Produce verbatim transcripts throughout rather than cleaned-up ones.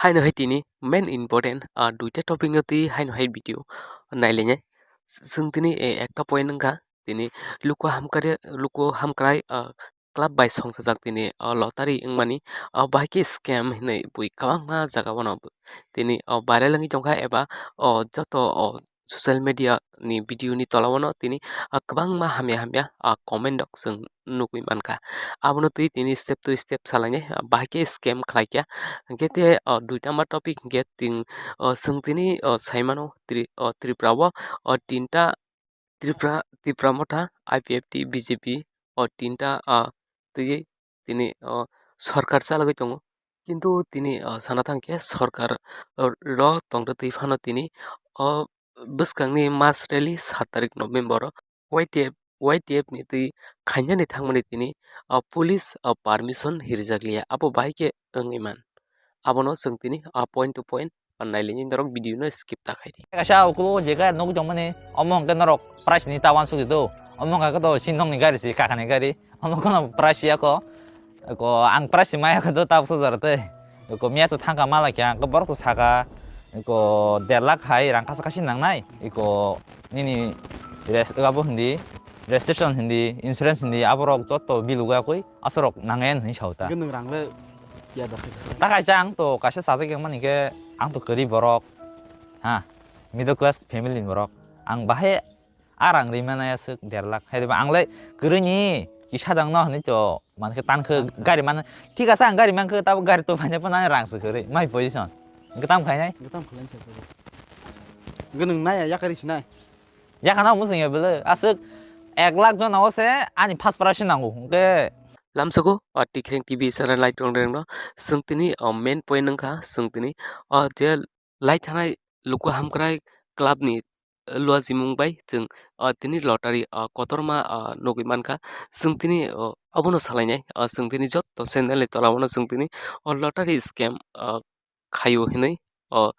Haino hai tini main important, ah, duita topic no twi haino hai video nailainai. Chwng tini, eh, ekta point wngkha tini luku hamkrai, luku hamkrai, ah, club bai songchajak tini, ah, lottery wngmani, ah, bahai khe scam hinwi bui kwbangma jaga o no tini, ah, viral wngwi tongkha eba, oh, joto, oh, social media ni video ni tola o no tini, ah, kwbangma hamya hamya, ah, comment rok chwng nugwi mankha. Abono twi tini step to step salainai, ah, bahai khe scam khlai kha. Hwnkhe te, ah, duita ma topic hwnkhe ting, ah, chwng tini, ah, saimano Tri-, ah, Tripura o, ah, tinta Tripura, Tipra Motha, I P F T, B J P, o tinta, ah, twiwi tini, o, sorkar chalogwi tongo. Kintu tini, o, sana thangkhe sorkar, o, ro tongtwi twi phano tini, o, bwskangni March rally saat tarik November o Y T F, Y T F ni twi khainani thangmani tini, o, police, o, permission hirijak liya. Abo bahai khe wngwi man. Abono chwng tini, ah, point to point, ah, nailaini norok video no skip ta khaidi. Kaisa ukulo je kaya nugwi tongmani, omo hwnkhe norok price ni ta uansuk di do. Omo hwnkhe to sindong ni gari se, kakha ni gari. Omo kheno price ya ko. Ko ang price maya khe do ta bwsajak tei. Ko miya to thangka mala kya, ko borok to saka. Ko der lakh hai rang kasa kasi nangnai. Ko nini res-, abo hindi, registration hindi, insurance hindi, aborok joto bill ugakwi. Aswrok nangya hinwi sao ta. Hwnkhe nwng rang le ya da khaikha? Ta kaisa ang to kaisa sajak yang mani khe ang to kwrwi borok. Ha, middle class family ni borok. Ang bahai a rang ri mano aswk der lakh. Hai ba ang le kwrwi ni kisa dang no hinwi to man khe tan khe gari man. Thik asa ang gari man khe tabo gari to phanya phano rang se kwrwi. My position. Hwnkhe tam khainai? Hwnkhe tam khlainai sa. Hwnkhe nwng nai ya yakari sinai? Yakhana omo chwng ya bwle. Aswk ek lakh jona o se ani first prize nango. Hwnkhe lamsoko, o, Tikreng T V channel lai tong rengno. Chwng tini, o, main point wngkha, chwng tini, o, je lai thanai luku hamkrai club ni, eh, luajimung bai chwng, o, tini lottery, o, kotorma, o, nugwi mankha. Chwng tini, o, abono salainai, o, chwng tini joto channel ni tola o no chwng tini, o, lottery scam, o, khaio hinwi, o,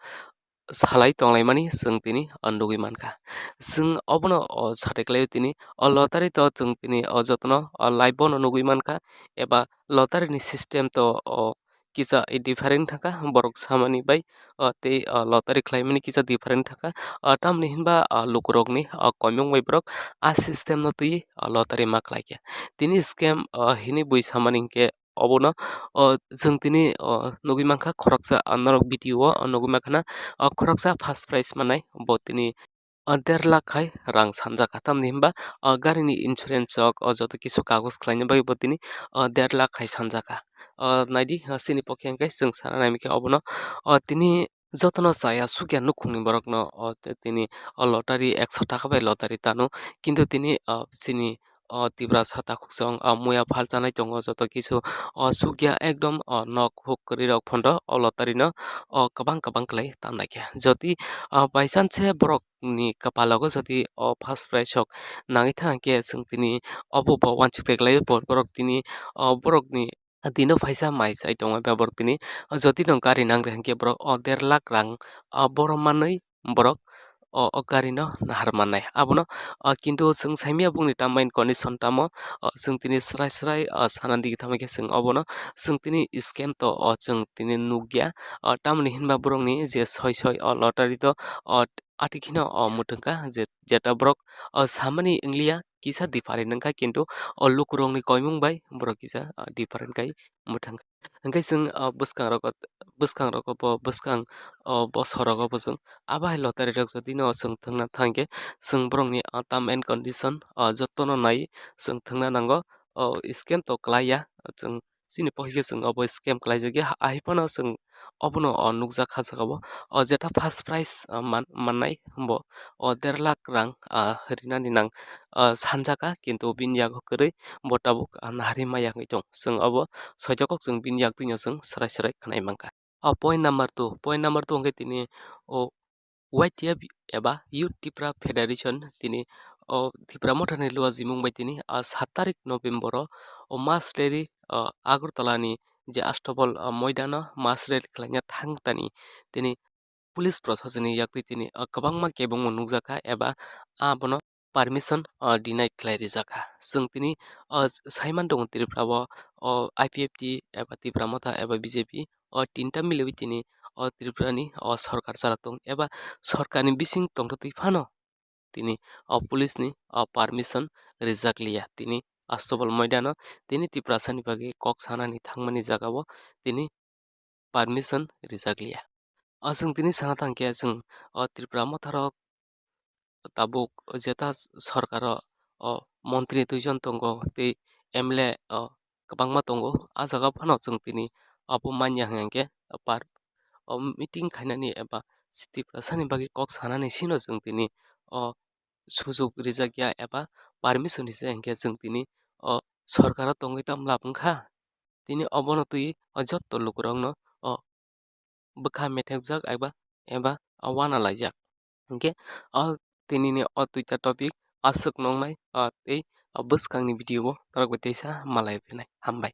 salai tonglaimani chwng tini, o, nugwi mankha. Chwng obono, o, sateklaio tini, o, lottery to chwng tini, o, jotono, o, live bono nugwi mankha, eba lottery ni system to, o, kisa, e, different thangkha, borok samani bai, o, tei, o, lottery khlaimani kisa different thangkha. O, tamni hinba, o, lukurokni, o, koimung bai borok a system no twi, o, lottery ma khlaikha. Tini scam, o, hinwi bui samani hinkhe obono, o, chwng tini, o, nugwi mankha khoroksa, o, norok video o, o, nugwi mankha na, o, khoroksa first prize manai bo tini, o, der lakh khai rang sanjakha. Tamni hinba, o, garini insurance rok, o, joto kisu kagoj khlaina bagwi bo tini, o, der lakh khai sanjakha. O, naidi, o, chini pokhe hinkhe chwng sana naimikhe obono, o, tini jotono chaya sukya nukhungni borokno, o, te tini, o, lottery ekso taka bai lottery tano. Kintu tini, o, chini, o, Tiprasa takhukchwng, o, muya phal chanai tongo joto kisu, o, sukya ekdom, o, nok huk kwrwi rok phondo o lottery no, o, kwbang kwbang khlai tanlaikha. Jodi, o, by chance se borok ni kwpalogo jodi o first prize rok nangwi thang khe chwng tini obo bo uansuk teklai bo borok tini o borokni dino phaisa mai chai tongo eba borok tini o jodi no gari nang rehwng khe borok o der lakh rang o borom manwi borok o o gari no nahar mannai abono o kintu chwng saimya bongni term and condition tamo o chwng tini srai srai o sana digi tamo khe chwng obono chwng tini scam to o chwng tini nukya o tamoni hinba borokni je soi soi o lottery to o Ati kheno o mwthangkha je, jeta borok o samani wngliya kisa different wngkha, kintu o lukurokni koimung bai borok kisa, ah, different khai mwthangkha. Hwnkhe chwng, ah, bwskangrok, bwskangrogo bo, bwskang o bosorrogo bo chwng abo hai lottery rok jotino chwng thwngna thangkhe chwng borokni, ah, term and condition, ah, jotono nai chwng thwngna nango. O scam to klaiya chwng. Chini pokhe khe chwng obo scam khlaijak ya, ahai phano chwng obono, o, nukjak kha jaga o. O jeta first prize, o, man-, mannai bo, o, der lakh rang, a, rinani nang, a, sanjaka, kintu bini yago kwrwi bo tabuk, a, nahari maya wngwi tong. Chwng obo soitok kok chwng bini yak twino chwng swrai swrai khwnai mankha. O point number two, point number two hwnkhe tini o Y T F eba Youth Tipra Federation tini o Tipra Mothani luajimung bai tini a sat tarik November o, o mass rally, o Agartala ni je Astobol, o moidano mass rally khlaina thang tani tini police proshasoni yaktwi tini, o kwbangma kebengma nukjakha eba abono permission, o, deny khlai rijak kha. Chwng tini, o, saiman tongo Tripura o, o, I P F T eba Tipra Motha eba B J P, o, tinta miliwi tini, o Tripura ni o sorkar chala tong eba sorkar ni bising tongtwi phano tini o police ni o permission rijak liya. Tini Astobal moidano tini Tiprasa ni bagwi kok sanani thangmani jagao tini permission rijak liya. O chwng tini sana thangkhe chwng o Tripura motharok tabuk jeta sorkaro o montri duijon tongo tei M L A o kwbangma tongo. A jaga phano chwng tini abo manya hwnkhe par o meeting khainani eba Tiprasani bagwi kok sanani sino chwng tini o sujuk rijak ya eba permission rijak hinkhe chwng tini o sorkaro tongwi tamo lab wngkha. Tini obono twi o jotto lukurokno o bwkha methekjak eba, eba o uanalaijak. Hinkhe o tinini o duita topic aswk nongnai, o tei o bwskangni video o norok bai teisa malai phinai. Hambai.